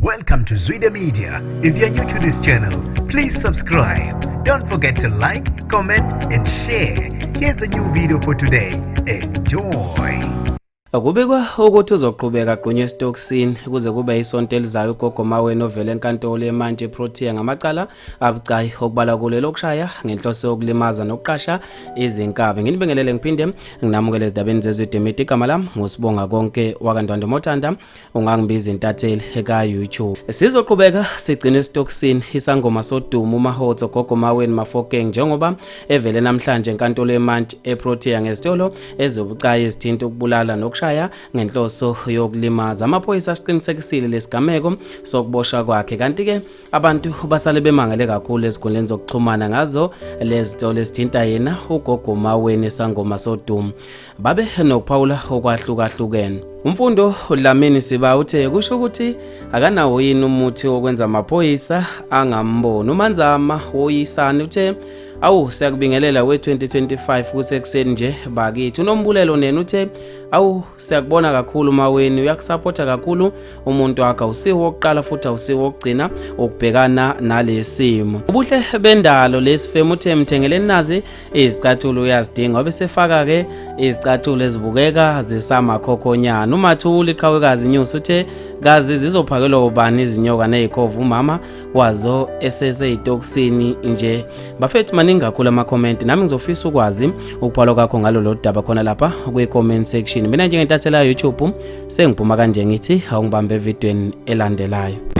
Welcome to Zwida Media. If you're new to this channel, please subscribe. Don't forget to like, comment, and share. Here's a new video for today. Enjoy. Kubikwa ukuthi uzoqhubeka agqunywe esitokisini kuze kube isonto elizayo uGogo Maweni ovele enkantolo yeMantshi eProtea ngamacala abucayi okubalwa kulo elokushaya ngenhloso yokulimaza nokuqasha izinkabi. Nginibingelele ngiphinde nginamukele ezindabeni zeZwide Media. Igama lami nguSibonga Konke wakaNdwandwe Mothanda, ungangibiza intatheli eka-YouTube. Sizoqhubeka sigcine esitokisini isangoma sodumo uMahotso Gogo Maweni Mafokeng njengoba evele namhlanje enkantolo yeMantshi eProtea ngezitolo ezobucayi ezithinta ukubulala nokushaya ngenhloso yokulimaza. Amaphoyisa asiqinisekisile lesigameko sokuboshwa kwakhe, kanti-ke abantu basale bemangele kakhulu ezikhundleni zokuxhumana ngazo lezitolo ezithinta yena uGogo Maweni sangoma sodumo. Babe nokuphawula okwahlukahlukene. UMfundo Dlamini Siba uthe kusho ukuthi akanawo yini umuthi wokwenza amaphoyisa angamboni. UManzama woyisani uthe awu, siyakubingelela we-2025 kusekuseni nje bakithi. UNombulelo nena uthe awu, siyakubona kakhulu Maweni, uyakusapotha kakhulu umuntu wakhe, awusiwo wokuqala futhi awusiwo wokugcina ukubhekana nalesimo. Ubuhle bendalo lesifemu uthe mthengeleni nazi izicathulo uyazidinga, wabe sefaka-ke izicathulo ezibukeka zisamakhokhonyana. UMathuli Qhawekazi News uthe kazi zizophakelwa ubani izinyoka nezikhova umama wazo eseseyitokisini nje. Bafethu, maningi kakhulu amakhomenti, nami ngizofisa ukwazi ukubhalwa kwakho ngalolo daba khona lapha kwi-comment section. Mina njengentathela YouTube sengiphuma kanje, ngithi awungibambe evidweni elandelayo.